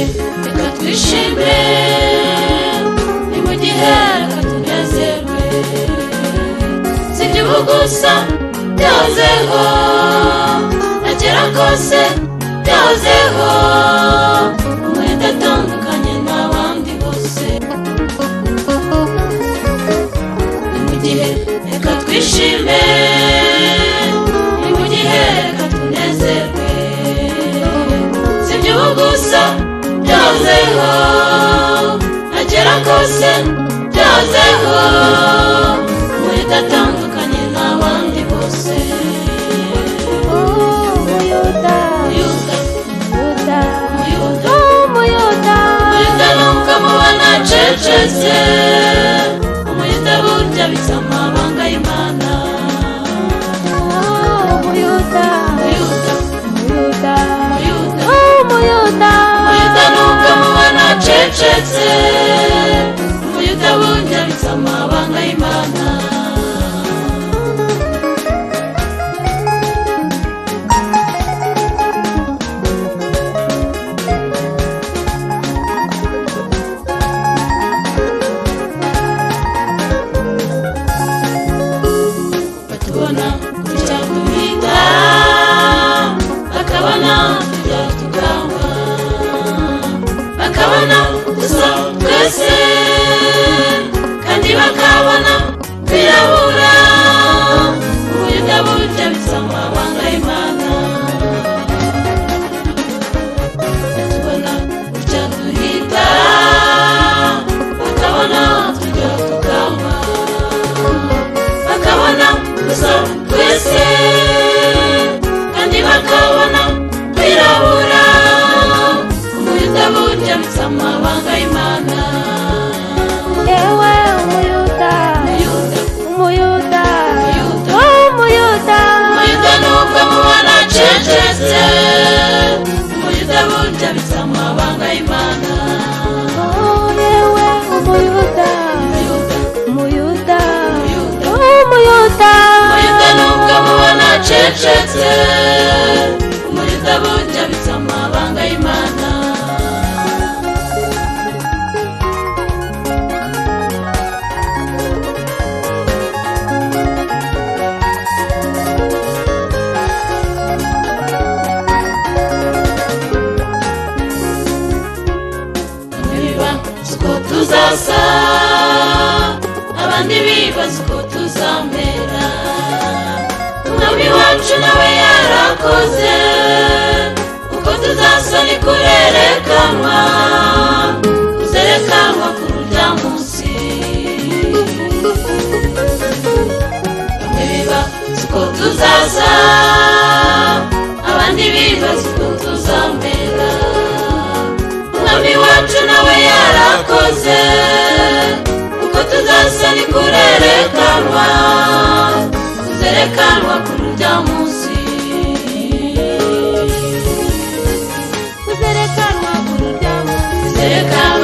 Gihe reka twishime, ni mu gihe reka tunezerwe. Si iby'ubu gusa byahozeho, na kera kose byahozeho. Umwenda atandukanye n'abandi bose. Ni mu gihe reka twishime, ni mu gihe reka tunezerwe. Si iby'ubu gusa byahozeho, na kera kose byahozeho. Umwenda atandukanye n'abandi bose. Umuyuda, Umuyuda, Umuyuda, Umuyuda, Umuyuda. Umuyuda nuko mubona acecetse, Umuyuda burya abitse amabanga y'Imana. Umuyuda, Umuyuda, Umuyuda, Umuyuda, Umuyuda. Umuyuda nuko mubona acecetse, Umuyuda burya abitse amabanga y'Imana. Batubona tujya guhita, bakabona tujya tukanywa, bakabona dusa twese, kandi bakabona twirabura. Ubuyuda burya bisa amabanga y'Imana. Batubona tujya duhita, bakabona tujya tukanywa, bakabona dusa twese, kandi bakabona twirabura. Umuyuda burya abitse amabanga y'Imana. Yewe Umuyuda, Umuyuda, Umuyuda, Umuyuda, Umuyuda. Umuyuda nubwo mubona acecetse, Umuyuda burya abitse amabanga y'Imana. Oh, yewe Umuyuda, Umuyuda, Umuyuda, Umuyuda, Umuyuda. Umuyuda nubwo mubona acecetse, Umuyuda burya abitse amabanga y'Imana. Bamwe bibaza uko tuzasa, abandi bibaza uko tuzamera. Umwami wacu nawe yarakoze, uko tuzasa ni kurerekanwa, kuzerekanwa kuri urya munsi. Bamwe bibaza uko tuzasa, abandi bibaza uko tuzamera. Umwami wacu nawe yarakoze, uko tuzasa ni kurerekanwa, kuzerekanwa kuri urya munsi. Kuzerekanwa kuri urya munsi. Kuzerekanwa.